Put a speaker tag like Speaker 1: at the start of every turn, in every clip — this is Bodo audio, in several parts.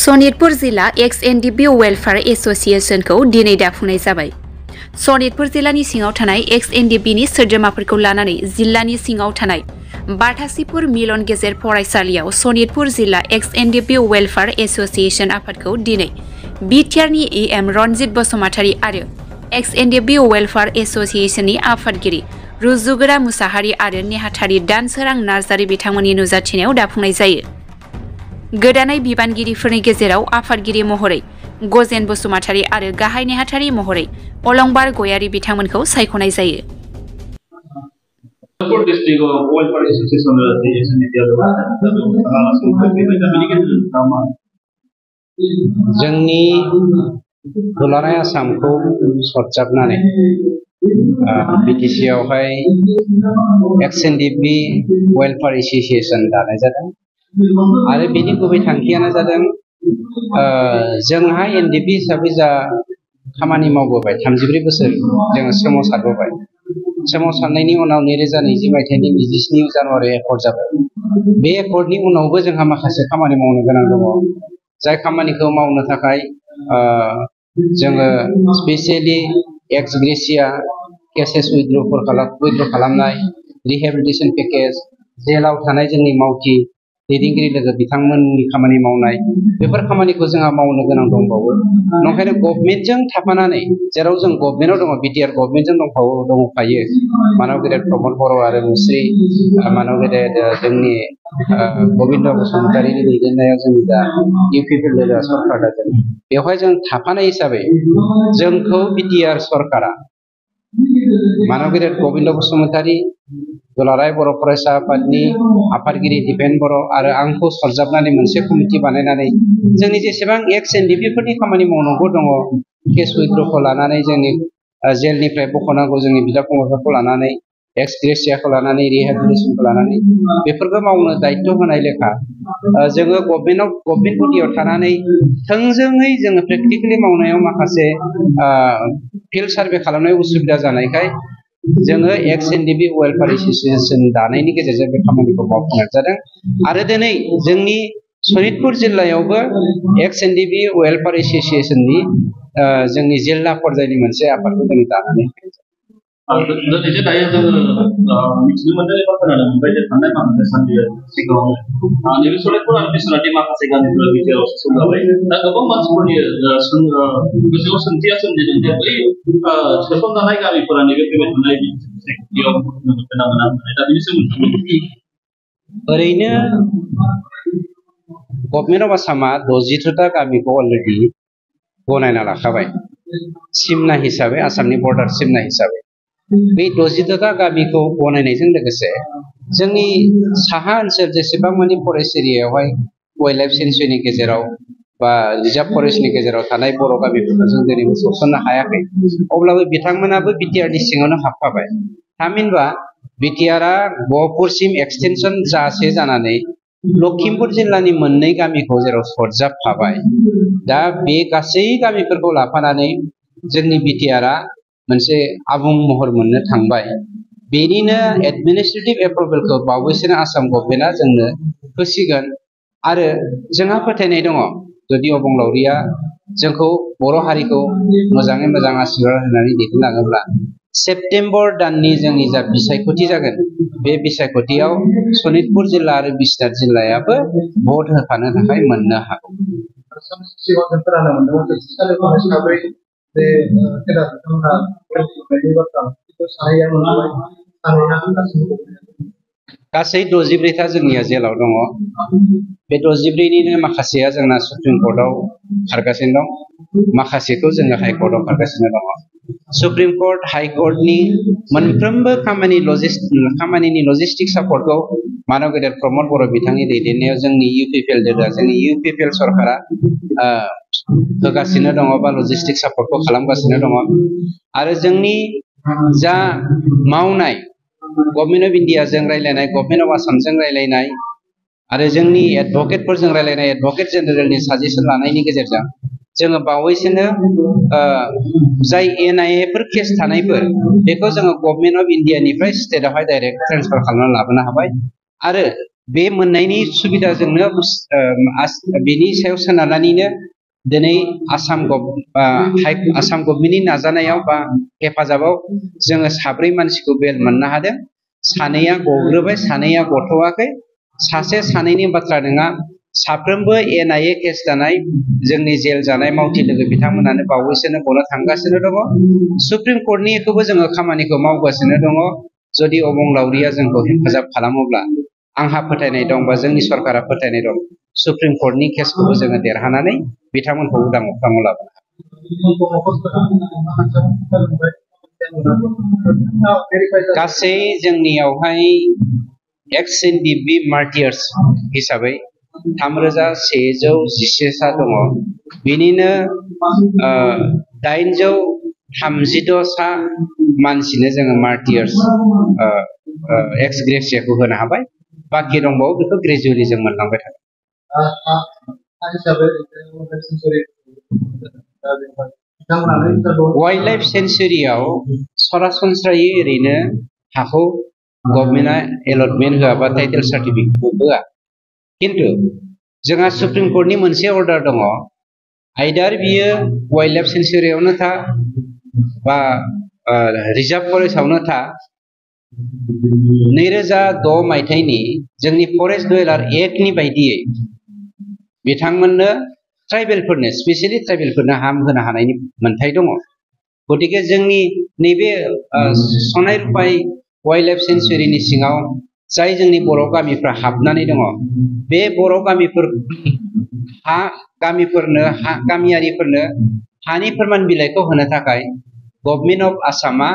Speaker 1: सनितपुर जिल्ला एक्स.एन.डि.बि वेलफेयार एसोसिएशनखौ दिनै दाफुंनाय जाबाय। सनितपुर जिल्लानि सिङाव थानाय एक्स.एन.डि.बि नि सोद्रोमाफोरखौ लानानै जिल्लानि सिङाव थानाय बाथासिपुर मिलन गेजेर फरायसालियाव सनितपुर जिल्ला एक्स.एन.डि.बि वेलफेयार एसोसिएशन आफादखौ दिनै बिटिआरनि ए.एम. रनजित बसुमतारी आरो एक्स.एन.डि.बि वेलफेयार एसोसिएशननि आफादगिरि रुजुगोरा मुसाहारि आरो नेहाथारि दानसोरां नार्जारी बिथांमोननि नुजाथिनायाव दाफुंनाय जायो। गोदानै बिबानगिरिफोरनि गेजेराव आफादगिरि महरै गजेन बसुमतारी आरो गाहाय नेहाथारि महरै अलंबार गयारी बिथांमोनखौ सायख'नाय जायो।
Speaker 2: जोंनि दुलाराय आसामखौ सरजाबनानै बिटिसि आवहाय एक्स.एन.डि.बि वेलफेयार एसोसिएशन दानाय जादों आरो बेनि गुबै थांखियानो जादों जोंहा एनडिबि हिसाबै जा खामानि मावबोबाय 34 बोसोर जोङो सोमावसारबोबाय। सोमावसारनायनि उनाव 2020 मायथाइनि 27 जानुवारि एकर्ड जाबाय। बे एकर्डनि उनावबो जोंहा माखासे खामानि मावनो गोनां दङ। जाय खामानिखौ मावनो थाखाय जोङो स्पेसियेलि एक्स ग्रेसिया केसेस उइथड्र खालामनाय, रिहेबिलिटेसन पेकेज, जेलाव थानाय जोंनि मावथि दैदेनगिरि लोगो बिथांमोननि खामानि मावनाय, बेफोर खामानिखौ जोंहा मावनो गोनां दंबावो। नंखायनो गभर्नमेन्टजों थाफानानै, जेराव जों गभर्नमेन्टआव दङ, बिटिआर गभर्नमेन्टजों दंफायो मानव गेदेर प्रमद बर' आरो मुस्रि मानव गेदेर जोंनि गबिन्द बसुमतारीनि दैदेननायाव जोंनि दा इउपिपिएल सरकार दादों। बेवहाय जों थाफानाय हिसाबै जोंखौ बिटिआर सरकारा मानव गेदेर गबिन्द बसुमतारी, दुलाराय बर' फरायसा आफादनि आफादगिरि दिपेन बर' आरो आंखौ सरजाबनानै मोनसे कमिटि बानायनानै जोंनि जेसेबां एक्स.एन.डि.बि फोरनि खामानि मावनांगौ दङ, केस उइथड्रखौ लानानै जोंनि जेलनिफ्राय बख'नांगौ जोंनि बिदा फंबायफोरखौ लानानै, एक्स ग्रेसियाखौ लानानै, रिहेबिलिटेसनखौ लानानै, बेफोरखौ मावनो दायित्व होनाय लेखा जोङो गभर्नमेन्ट बडियाव थानानै थोंजोङै जोङो प्रेक्टिकेलि मावनायाव माखासे फिल्ड सार्भे खालामनाय उसुबिदा जानायखाय जोङो एक्स.एन.डि.बि वेलफेयार एसोसिएशन दानायनि गेजेरजों बे खामानिखौ मावफुंनाय जादों आरो दिनै जोंनि सनितपुर जिल्लायावबो एक्स.एन.डि.बि वेलफेयार एसोसिएशननि जोंनि जिल्ला पर्यायनि मोनसे आफादखौ दिनै दानानै ओरैनो गभर्नमेन्ट अफ आसामा 63टा गामिखौ अलरेडि गनायना लाखाबाय सिमना हिसाबै, आसामनि बर्डार सिमना हिसाबै। बे 63टा गामिखौ गनायनायजों लोगोसे जोंनि साहा ओनसोल जेसेबां मानि फरेस्ट एरियायावहाय वाइल्ड लाइफ सेंसुरिनि गेजेराव बा रिजार्भ फरेस्टनि गेजेराव थानाय बर' गामिफोरखौ जों दिनैबो सौसननो हायाखै। अब्लाबो बिथांमोनाबो बिटिआरनि सिङावनो हाबफाबाय। थामहिनबा बिटिआरआ गहपुरसिम एक्सटेनसन जासे जानानै लखिमपुर जिल्लानि मोननै गामिखौ जेराव सरजाबफाबाय। दा बे गासै गामिफोरखौ लाफानानै जोंनि बिटिआरआ मोनसे आबुं महर मोननो थांबाय। बेनिनो एडमिनिस्ट्रेटिभ एप्रुभेलखौ बावैसोनो आसाम गभर्नमेन्टआ जोंनो होसिगोन आरो जोंहा फोथायनाय दङ, जुदि अबंलावरिया जोंखौ बर' हारिखौ मोजाङै मोजां आशीर्बाद होनानै दैदेनलाङोब्ला सेप्तेम्बर दाननि जोंनि जा बिसायख'थि जागोन, बे बिसायख'थियाव सनितपुर जिल्ला आरो बिसनाथ जिल्लायाबो भट होफानो थाखाय मोननो हागौ। गासै 64था जोंनिया जेलाव दङ। बे 64निनो माखासेया जोंना सुप्रिम कर्टआव खारगासिनो दं, माखासेखौ जोङो हाइकर्टआव खारगासिनो दङ। सुप्रिम कर्ट, हाइकर्टनि मोनफ्रोमबो खामानिनि लजिस्टिक सापर्टखौ मानव गेदेर प्रमद बर' बिथांनि दैदेननायाव जोंनि इउपिपिएल सरकारा होगासिनो दङ बा लजिस्टिक सापर्टखौ खालामगासिनो दङ। आरो जोंनि जा मावनाय गभर्नमेन्ट अफ इन्डियाजों रायलायनाय, गभर्नमेन्ट अफ आसामजों रायलायनाय आरो जोंनि एडभकेटफोरजों रायलायनाय, एडभकेट जेनेरेलनि साजेसन लानायनि गेजेरजों जोङो बावैसोनो जाय एनआइएफोर केस थानायफोर बेखौ जोङो गभर्नमेन्ट अफ इन्डियानिफ्राय स्टेटआवहाय डाइरेक्ट ट्रेन्सफार खालामनानै लाबोनो हाबाय आरो बे मोननायनि सुबिदाजोंनो बेनि सायाव सोनारनानैनो दिनै आसाम गभर्नमेन्टनि नाजानायाव बा हेफाजाबाव जोङो 4 मानसिखौ बेल मोननो हादों। 2आ गग्रोबाय, 2आ गथ'वाखै। सासे 2नि बाथ्रा नङा, साफ्रोमबो NIA केस जानाय जोंनि जेल जानाय मावथि लोगो बिथांमोनानो बावैसोनो गनो थांगासिनो दङ। सुप्रिम कर्टनिखौबो जोङो खामानिखौ मावगासिनो दङ। जुदि अबंलावरिया जोंखौ हेफाजाब खालामोब्ला आंहा फोथायनाय दं बा जोंनि सरकारा फोथायनाय दं सुप्रिम कर्टनि केसखौबो जोङो देरहानानै बिथांमोनखौ उदां अख्राङाव लाबोनो हागोन। गासै जोंनियावहाय XNDB मार्टियार्स हिसाबै 3111 दङ। बिनिनो 836 मानसिनो जोङो मार्टियार्स एक्स ग्रेसियाखौ होनो हाबाय। बाखि दंबावो, बेखौ ग्रेजुवेलि जों मोनलांबाय थागोन। वाइल्ड लाइफ सेंचुरियाव सरासनस्रायै ओरैनो हाखौ गभर्नमेन्टआ एलटमेन्ट होआ बा टाइटेल सार्टिफिकेटबो होआ। किन्तु जोंहा सुप्रिम कर्टनि मोनसे अर्डार दङ, आइदार बियो वाइल्ड लाइफ सेंचुरियावनो था बा रिजार्भ फरेस्टआवनो था, 2006 मायथाइनि जोंनि फरेस्ट डुवेलार एक्टनि बायदियै बिथांमोननो ट्राइबेलफोरनो, स्पेसियेलि ट्राइबेलफोरनो हा होनो हानायनि मोन्थाय दङ। गतिके जोंनि नैबे सनाय रुपाय वाइल्ड लाइफ सेंचुरिनि सिङाव जाय जोंनि बर' गामिफ्रा हाबनानै दङ, बे बर' गामियारिफोरनो हानि फोरमान बिलाइखौ होनो थाखाय गभर्नमेन्ट अफ आसामा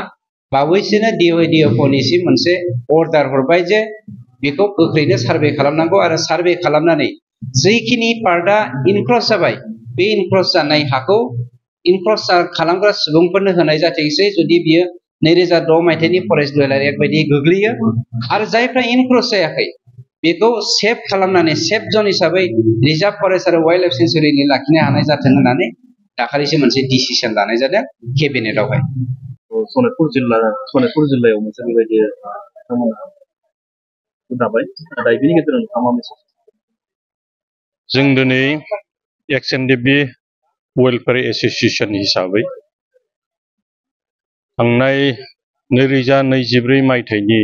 Speaker 2: बावैसोनो DOFनिसिम मोनसे अर्डार हरबाय जे बेखौ गोख्रैनो सार्भे खालामनांगौ आरो सार्भे खालामनानै जैखिनि पार्टआ इनक्रस जाबाय बे इनक्रस जानाय हाखौ इनक्रस खालामग्रा सुबुंफोरनो होनाय जाथोंसै, जुदि बियो 2006 मायथाइनि फरेस्ट डुवेलार एक्ट बायदि गोग्लैयो। आरो जायफ्रा इनक्रस जायाखै बेखौ सेफ खालामनानै सेफ जन हिसाबै रिजार्भ फरेस्ट आरो वाइल्ड लाइफ सेंचुरिनि लाखिनो हानाय जाथों होननानै दाखालिसो मोनसे डिसिसन लानाय जादों केबिनेटआवहाय।
Speaker 3: सनितपुर जिल्लायाव मोनसे बेबायदि बिथांमोना दाबाय, दा बेनि गेजेराव नोंथाङा मा मेसेज?
Speaker 4: जों दिनै XNDB वेलफेयार एसोसिएशन हिसाबै थांनाय 2024 मायथाइनि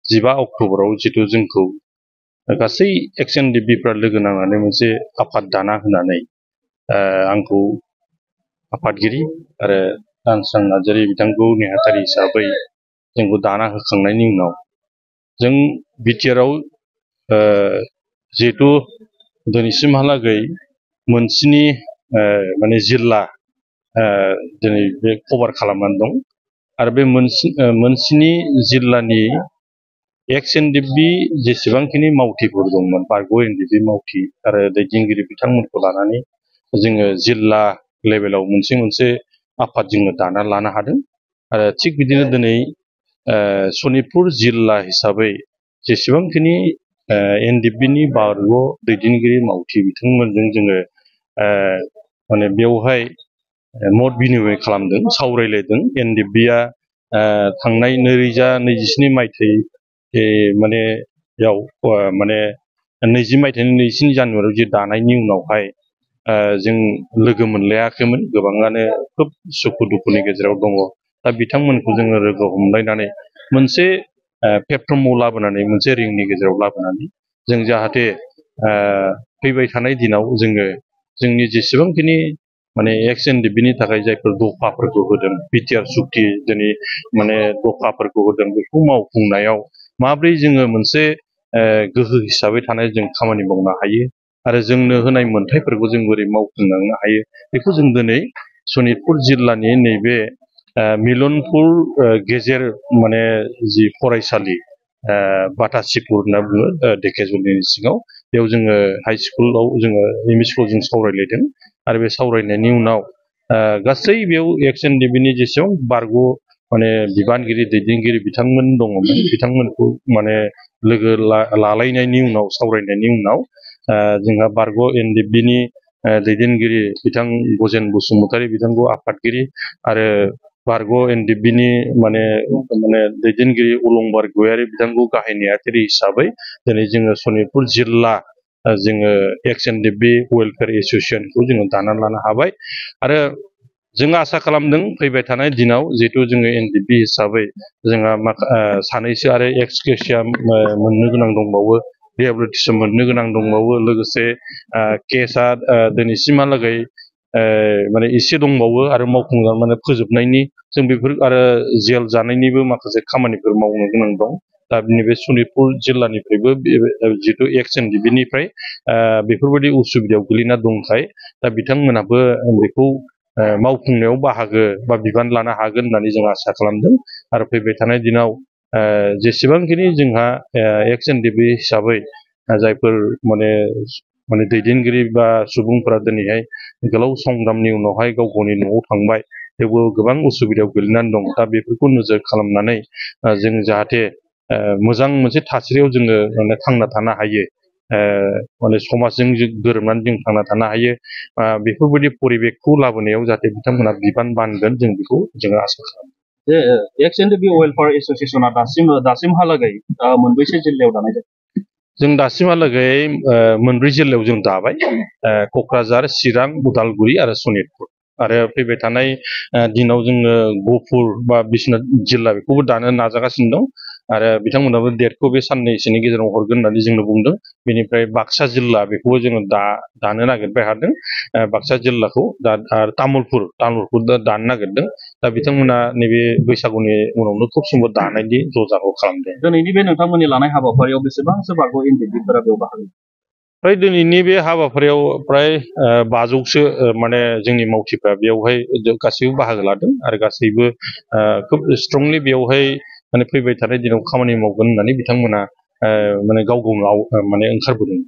Speaker 4: 15 अक्ट'बराव जितु जोंखौ गासै XNDBफ्रा लोगो नांनानै मोनसे आफाद दाना होनानै आंखौ आफादगिरि आरो दानस्रां नार्जारी बिथांखौ नेहाथारि हिसाबै जोंखौ दाना होखांनायनि उनाव जों बिटिआरआव जिहेतु दिनैसिमहालागै मोनस्नि माने जिल्ला दिनै बे कभार खालामनानै दं आरो बे मोनस्नि जिल्लानि XNDB जेसेबांखिनि मावथिफोर दंमोन, बारग' NDB मावथि आरो दैदेनगिरि बिथांमोनखौ लानानै जोङो जिल्ला लेभेलाव मोनसे आफाद जोङो दाना लानो हादों। आरो थिग बिदिनो दिनै सनितपुर जिल्ला हिसाबै जेसेबांखिनि NDBनि बारग' दैदेनगिरि मावथि बिथांमोनजों जोङो माने बेवहाय मत बिनिमय खालामदों, सावरायलायदों। NDBआ थांनाय 2027 मायथाइ माने 20 मायथाइनि 20 जानुवारियाव जे दानायनि उनावहाय जों लोगो मोनलायाखैमोन, गोबाङानो खोब सुखु दुखुनि गेजेराव दङ। दा बिथांमोनखौ जोङो लोगो हमलायनानै मोनसे प्लेटफर्माव लाबोनानै, मोनसे रिंनि गेजेराव लाबोनानै जों जाहाथे फैबाय थानाय दिनाव जोङो जोंनि जेसेबांखिनि माने XNDBनि थाखाय जायफोर दफाफोरखौ होदों, बिटिआर सुक्ति दिनै माने दफाफोरखौ होदों, बेखौ मावफुंनायाव माब्रै जोङो मोनसे गोहो हिसाबै थानाय जों खामानि मावनो हायो आरो जोंनो होनाय मोन्थायफोरखौ जों बोरै मावफुंलांनो हायो, बेखौ जों दिनै सनितपुर जिल्लानि नैबे मिलनपुर गेजेर माने जि फरायसालि बाटासिपुर होनना बुङो धेकियाजुलिनि सिङाव, बेयाव जोङो हाइ स्कुलाव जोङो एम इ स्कुलाव जों सावरायलायदों। आरो बे सावरायनायनि उनाव गासै बेयाव XNDBनि जेसेबां बारग' माने बिबानगिरि दैदेनगिरि बिथांमोन दङमोन, बिथांमोनखौ माने लोगो लालायनायनि उनाव, सावरायनायनि उनाव जोंहा बारग' NDBनि दैदेनगिरि बिथां गजेन बसुमतारी बिथांखौ आफादगिरि आरो बारग' एनडिएफबिनि माने दैदेनगिरि अलंबार गयारि बिथांखौ गाहाय नेहाथारि हिसाबै दिनै जोङो सनितपुर जिल्ला जोङो एक्स एनडिएफबि वेलफेयार एस'सियेसनखौ जोङो दानानै लानो हाबाय आरो जों आसा खालामदों फैबाय थानाय दिनाव जिहेतु जोङो एनडिएफबि हिसाबै जोंहा सानैसो आरो एक्स केसिया मोननो गोनां दंबावो रिहेबिलिटेसन मोननो गोनां दंबावो लोगोसे केसआ दिनैसिमहालागै माने एसे दंबावो आरो मावफुंजानाय माने फोजोबनायनि जों बेफोर आरो जेल जानायनिबो माखासे खामानिफोर मावनो गोनां दं दा नैबे सनितपुर जिल्लानिफ्रायबो जिहेतु एक्स एनडिएफबिनिफ्राय बेफोरबायदि उसुबिदायाव गोलैना दंखाय दा बिथांमोनाबो बेखौ मावफुंनायाव बाहागो बा बिबान लानो हागोन होननानै जों आसा खालामदों आरो फैबाय थानाय दिनाव जेसेबांखिनि जोंहा एक्स एनडिएफबि हिसाबै जायफोर माने दैदेनगिरि बा सुबुंफोरा दिनैहाय गोलाव संग्रामनि उनावहाय गाव गावनि न'आव थांबाय थेवबो गोबां उसुबिदायाव गोलैनानै दं दा बेफोरखौ नोजोर खालामनानै जों जाहाथे मोजां मोनसे थासारियाव जोङो माने थांना थानो हायो माने समाजजों गोरोबनानै जों थांना थानो हायो बेफोरबायदि परिबेकखौ लाबोनायाव जाहाथे बिथांमोना बिबान बानगोन जों बेखौ जोङो आसा खालामो
Speaker 3: जे एक्स एनडिएफबि वेलफेयार एस'सियेसना दासिमहालागै मोनबैसे जिल्लायाव दानाय जादों
Speaker 4: जों दासिमहालागै मोनब्रै जिल्लायाव जों दाबाय क'क्राझार चिरां उदालगुरि आरो सनितपुर आरो फैबाय थानाय दिनाव जोङो गहपुर बा बिश्वनाथ जिल्ला बेखौबो दानो नाजागासिनो दं आरो बिथांमोनाबो डेटखौ बे साननैसोनि गेजेराव हरगोन होननानै जोंनो बुंदों बेनिफ्राय बाक्सा जिल्ला बेखौबो जोङो दानो नागिरबाय हादों बाक्सा जिल्लाखौ दा आरो तामुलपुर दा दानो नागिरदों दा बिथांमोना नैबे बैसागुनि उनावनो खुब समबो दानायनि जजाखौ खालामदों
Speaker 3: दिनैनि बे नोंथांमोननि लानाय हाबाफारियाव बेसेबांसो बारग' एनडिएफबिफोरा बेयाव बाहागो
Speaker 4: फ्राय दिनैनि बे हाबाफारियाव फ्राय 500सो माने जोंनि मावथिफ्रा बेयावहाय गासैबो बाहागो लादों आरो गासैबो खोब स्ट्रंलि बेयावहाय माने फैबाय थानाय दिनाव खामानि मावगोन होननानै बिथांमोना माने गाव गावनाव माने ओंखारबोदों